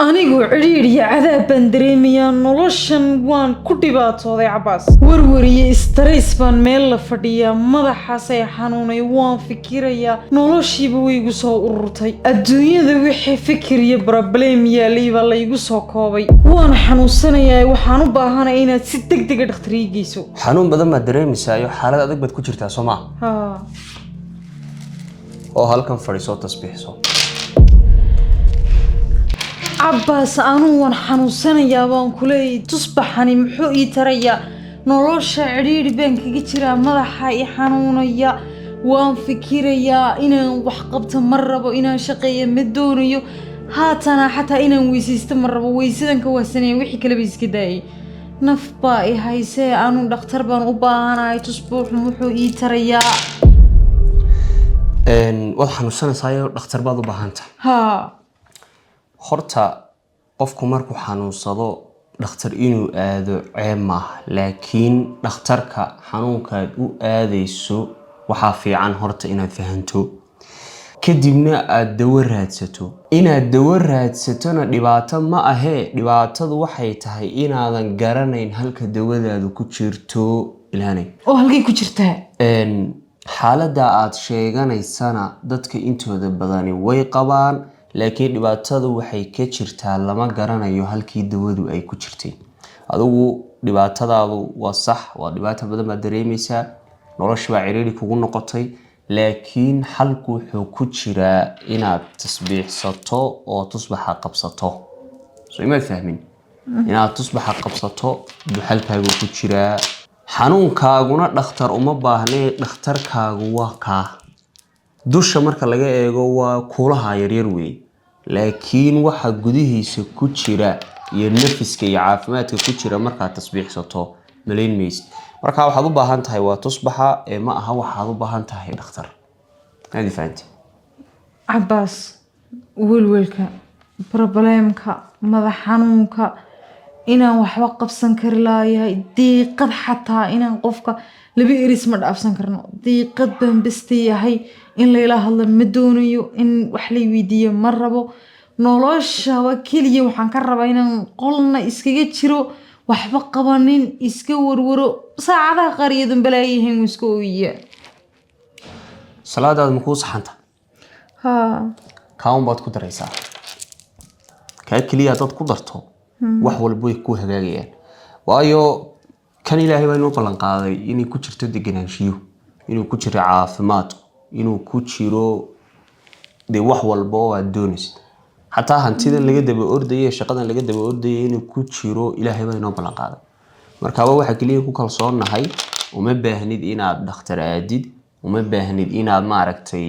Anigu cidhiidh iyo cadaab baan dareemayaa. Noloshan waan ku dhibaatooday, Cabaas. Warwar iyo stress baan meel la fadhiyaa, madaxaasay xanuunay, waan fikirayaa, noloshiiba way igu soo ururtay. Adduunyada wixii fikir iyo problem yaalay baa laygu soo koobay. Waan xanuunsanayaa, waxaan u baahanay inaad si deg dega dhakhtar ii geyso. Xanuun badan baad dareemaysaa iyo xaalad adag baad ku jirtaa, soo maa? Haa. Oo halkan fadhiisoo, tasbiixso. Cabbaas, anugu waan xanuunsanayaa baan ku leeyay. Tusbaxani muxuu ii tarayaa? Nolosha cidhiidhi baan kaga jiraa, madaxa i xanuunaya, waan fikirayaa, inaan wax qabto ma rabo, inaan shaqeeya ma doonayo, haatana xataa inaan weysaysto ma rabo. Weysadan ka waasanaya, wixii kaleba iska daayay. Naf baa i haysee, anu dhakhtar baan u baahanahay. Tusbuuxu muxuu ii tarayaa? Waad xanuunsanaysaayo dhakhtar baad u baahan tahay? Haa. Horta qofku markuu xanuunsado dhakhtar inuu aado ceeb maaha, laakiin dhakhtarka xanuunkaad u aadayso waxaa fiican horta inaad fahanto, kadibna aad dawo raadsato. Inaad dawo raadsatona dhibaato ma ahee, dhibaatadu waxay tahay inaadan garanayn halka dawadaadu ku jirto, Ilaanay. Oo halkay ku jirtaa? Xaaladda aad sheeganaysana dadka intooda badani way qabaan, laakiin dhibaatadu waxay ka jirtaa lama garanayo halkii dawadu ay ku jirtay. Adigu dhibaatadaadu waa sax, waa dhibaato badan baad dareemaysaa, nolosha baa ciriiri kugu noqotay, laakiin xalku wuxuu ku jiraa inaad tasbiixsato oo tusbaxa qabsato. Soo imaad fahmin? Inaad tusbaxa qabsato buu xalkaagu ku jiraa. Xanuunkaaguna dhakhtar uma baahnee, dhakhtarkaagu waa kaa. Dusha marka laga eego waa kuulaha yaryar weeye, laakiin waxa gudihiisa ku jira iyo nafiska iyo caafimaadka ku jira markaad tasbiixsato malayn maysid. Marka waxaad u baahan tahay waa tusbaxa ee ma aha waxaad u baahan tahay dhakhtar. Aad fahanti? Cabaas, welwelka, problemka, madax xanuunka, inaan waxba qabsan kari laayahay, diiqad xataa inaan qofka laba eris ma dhaafsan karno, diiqad baan bestayahay. In layla hadlo ma doonayo, in wax lay weydiiyo ma rabo. Noloshaba keliya waxaan ka rabaa inaan qolna iskaga jiro, waxba qabanin, iska warwaro. Saacadaha qaar iyadoon balaayahayn iska ooyiya. Salaadaada ma kuu saxanta? Haa. Kaaun baad ku daraysaa. Kaa keliya haddaad ku darto, wax walba way ku hagaagayaan, waayo kan Ilaahay baa inoo ballan qaaday inay ku jirto deganaanshiyo, inuu ku jiro caafimaadku, inuu ku jiro dee wax walba oo aad doonaysid, xataa hantidan laga daba ordayay, shaqadan laga daba ordayay inuu ku jiro Ilaahay baa inoo ballan qaaday. Markaaba waxaa keliya ku kalsoonnahay, uma baahnid inaad dhakhtar aadid, uma baahnid inaad maaragtay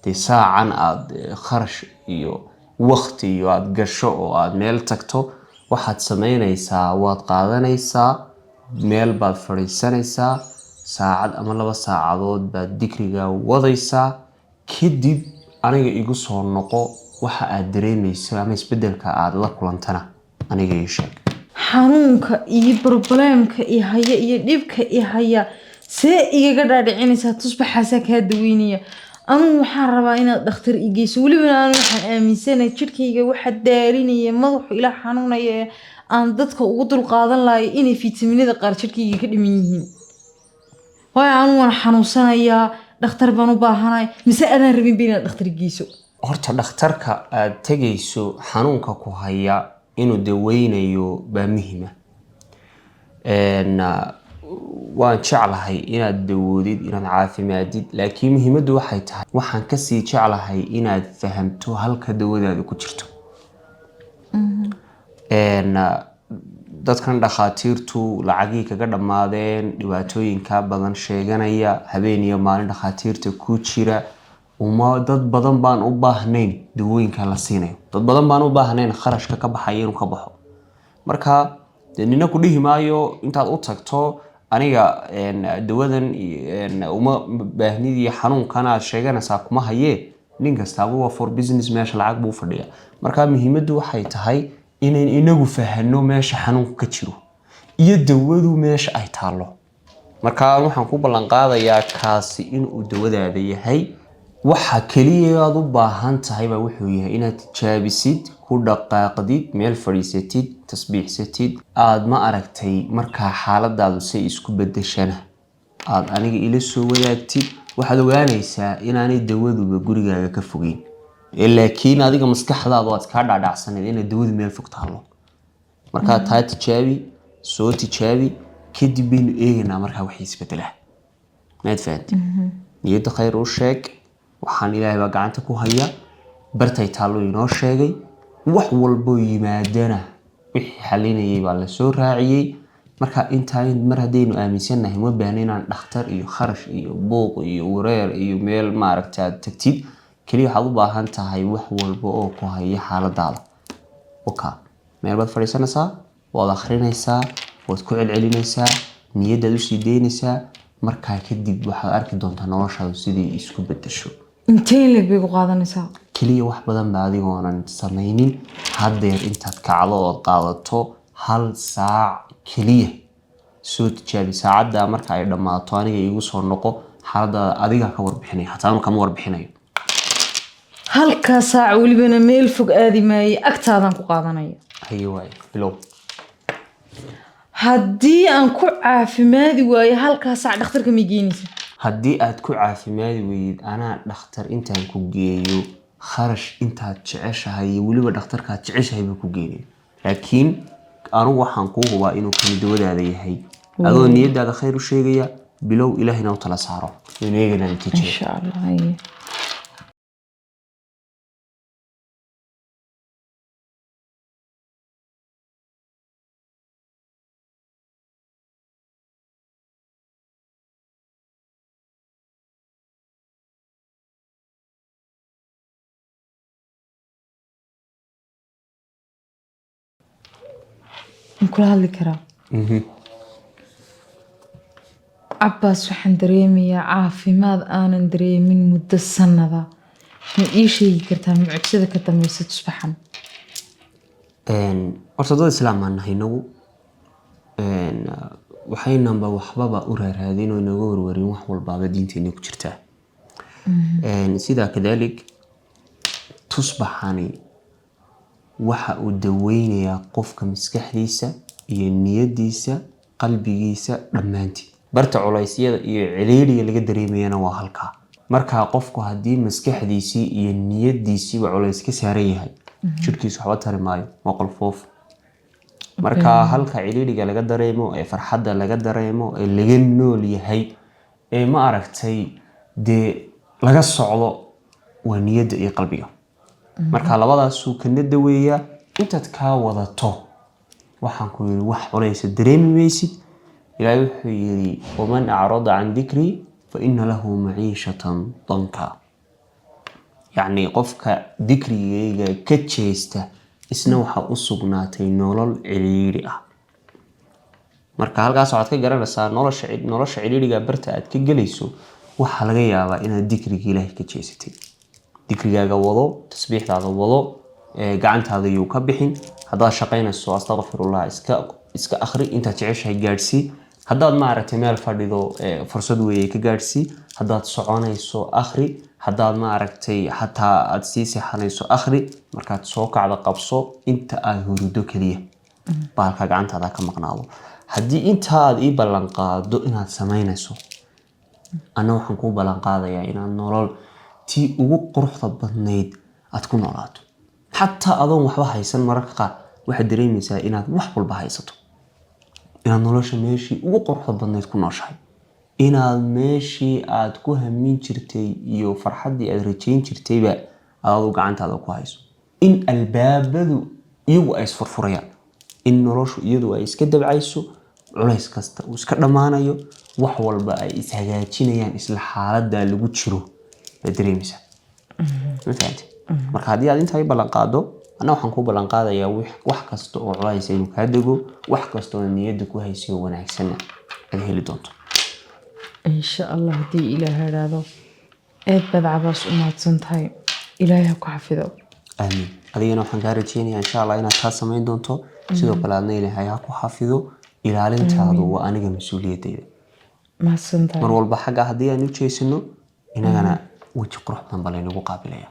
dee saacan aad kharash iyo wakti iyo aad gasho oo aad meel tagto. Waxaad sameynaysaa, waad qaadanaysaa, meel baad fadhiisanaysaa, saacad ama 2 saacadood baad dikriga wadaysaa, kadib aniga igu soo noqo. Waxa aad dareemayso ama isbedelka aad la kulantana aniga ii sheeg. Xanuunka iyo problemka i haya iyo dhibka i haya see igaga dhaadhicinaysaa tusbaxaasaa kaa daweynaya? Anugu waxaan rabaa inaad dhakhtar i geyso. Welibana anu waxaan aaminsanahay jidhkayga waxa daalinaya, madaxu ila xanuunaya ee aan dadka ugu dulqaadan lahayo inay fitaminada qaar jidhkayga ka dhiman yihiin, waayo anu waan xanuunsanayaa, dhakhtar baan u baahanahay. Mise adaan rabinba inaad dhakhtar i geyso? Horta dhakhtarka aad tegayso xanuunka ku haya inuu daweynayo baa muhima. Waan jeclahay inaad dawoodid, inaad caafimaadid, laakiin muhiimaddu waxay tahay waxaan kasii jeclahay inaad fahamto halka dawadaadu ku jirto. Dadkan dhakhaatiirtu lacagihii kaga dhammaadeen, dhibaatooyinka badan sheeganaya, habeen iyo maalin dhakhaatiirta ku jira, uma dad badan baan u baahnayn dawooyinka la siinayo, dad badan baan u baahnayn kharashka ka baxaya inuu ka baxo. Marka dee nina ku dhihi maayo intaad u tagto aniga dawadan uma baahnid iyo xanuunkan aad sheeganaysaa kuma hayee. Nin kastaaba waa for business, meesha lacag buu fadhiya. Marka muhiimaddu waxay tahay inayn inagu fahano meesha xanuunku ka jiro iyo dawadu meesha ay taallo. Marka waxaan ku ballan qaadayaa kaasi inuu dawadaada yahay. Waxa keliya aad u baahan tahay baa wuxuu yahay inaad tijaabisid. Ku dhaqaaqdid, meel fadhiisatid, tasbiixsatid, aad ma aragtay, markaa xaaladaadu say isku bedeshana aad aniga ila soo wadaagtid. Waxaad ogaanaysaa inaanay dawaduba gurigaaga ka fogeyn, ee laakiin adiga maskaxdaadu aad kaa dhaadhacsanayd inay dawadu meel fog taallo. Markaa taa tijaabi, soo tijaabi, kadib baynu eegaynaa markaa waxay isbedelaa. Maad fahanti? Niyadda khayr u sheeg. Waxaan Ilaahay baa gacanta ku haya, bartay taallo inoo sheegay. Wax walboo yimaadana wixii xalinayay baa lasoo raaciyey. Marka intaa mar haddaynu aaminsannahay, ma baahna inaan dhakhtar iyo kharash iyo buuq iyo wareer iyo meel maaragta aad tagtid. Keliya waxaad u baahan tahay wax walba oo ku haya xaaladaada waka meel baad fadhiisanaysaa, waad akhrinaysaa, waad ku celcelinaysaa, niyaddaad usii daynaysaa. Markaa kadib waxaad arki doontaa noloshaadu sidii isku bedesho. Intee leeg bay ku qaadanaysaa? Keliya wax badan ba adigoonan samaynin, haddeer intaad kacdo ood qaadato hal saac keliya, soo tijaabi. Saacadda marka ay dhammaato aniga iigu soo noqo, xaaladaada adigaa ka warbixinaya, xataa anu kama warbixinayo. Halkaa saac welibana meel fog aadi maayey, agtaadaan ku qaadanaya. Haye, waay, bilow. Haddii aan ku caafimaadi waayo halkaa saac, dhakhtarka may geynaysa? Haddii aad ku caafimaadi weydid, anaa dhakhtar intaan ku geeyo, kharash intaad jeceshahay iyo weliba dhakhtarkaad jeceshahay buu ku geenaya. Laakiin anugu waxaan kuu hubaa inuu kani dawadaada yahay. Adoo niyadaada khayr u sheegaya, bilow, Ilaahina u tala saaro. Waynu eegaynaa natiijada. Insha Allah, haye. Ma kula hadli karaa, Cabaas? Waxaan dareemayaa caafimaad aanan dareemin muddo sanada. Ma ii sheegi kartaa mucjisada ka dambeysa tusbaxan? Horta dad islaam aan nahay inagu. Waxaynanba waxbaba u raaraadin oo inooga warwarin, wax walbaaba diinteena ku jirtaa. Sidaa kadalik tusbaxani waxa uu daweynayaa qofka maskaxdiisa iyo niyadiisa, qalbigiisa dhammaantii. Barta culaysyada iyo ciriiriga laga dareemayana waa halkaa. Markaa qofku haddii maskaxdiisii iyo niyadiisiiba culays ka saaran yahay, jirkiisu waxba tari maayo, waa qolfoof. Marka halka ciriiriga laga dareemo, ee farxadda laga dareemo, ee laga nool yahay, ee ma aragtay dee laga socdo, waa niyadda iyo qalbiga. Marka labadaasuu kana daweeyaa. Intaad kaa wadato, waxaan ku yidhi, wax culaysa dareemi maysid. Ilaahay wuxuu yidhi: "Waman acrada can dikrii fa ina lahu maciishatan danka." Yacni qofka dikrigayga ka jeesta, isna waxaa u sugnaatay nolol ciriiri ah. Marka halkaas waxaad ka garanaysaa nolosha ciriiriga barta aad ka gelayso. Waxaa laga yaabaa inaad dikriga Ilaahay ka jeesatay. Dikrigaaga wado, tasbiixdaada wado, gacantaada yuu ka bixin. Haddaad shaqaynayso, astaqfirullah iska akhri, intaad jeceshahay gaadhsii. Haddaad maaragtay meel fadhido, fursad weeye, ka gaadhsii. Haddaad soconayso, akhri. Haddaad maaragtay xataa aad sii seexanayso, akhri. Markaad soo kacdo, qabso. Inta aad hurudo keliya baalka gacantaada ka maqnaado. Haddii inta aad ii ballan qaado inaad samaynayso, anna waxaan kuu ballan qaadayaa inaad nolol tii ugu quruxda badnayd aad ku noolaato. Xataa adoon waxba haysan, mararka qaar waxaad dareemaysaa inaad wax walba haysato, inaad nolosha meeshii ugu quruxda badnayd ku nooshahay, inaad meeshii aad ku hamin jirtay iyo farxaddii aad rajayn jirtayba aad gacantaada ku hayso, in albaabadu iyagu ay isfurfurayaan, in noloshu iyadu ay iska dabcayso, culays kasta uu iska dhammaanayo, wax walba ay ishagaajinayaan isla xaaladda lagu jiro baad dareemaysaa. Ma fahamtay? Marka haddii aad intaa i ballan qaado, anna waxaan kuu ballan qaadayaa wax kasta oo culays inuu kaa dego, wax kasta oo niyadda ku haysiyo wanaagsanna aad heli doonto. Insha Allah, haddii Ilaah idhaahdo. Aad baad, Cabaas, u mahadsan tahay. Ilaahay ha ku xafido. Aamiin. Adigana waxaan kaa rajeynayaa insha Allah inaad taa samayn doonto. Sidoo kale adna Ilaahay ha ku xafido. Ilaalintaadu waa aniga mas-uuliyaddayda. Mahadsan tahay. Mar walba xagga haddii aan u jeesano, inagana weji qurux badan baa laynagu qaabilaya.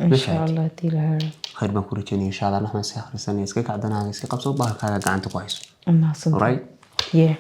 Insha Allah hadii la helo. Khayr baan ku rajeynaya insha Allah. Naxmaan iska akhrisanaya, iska kacdanaaga, iska qabso, bahalkaaga gacanta ku hayso. Mahadsantahay. Alright. Yeah.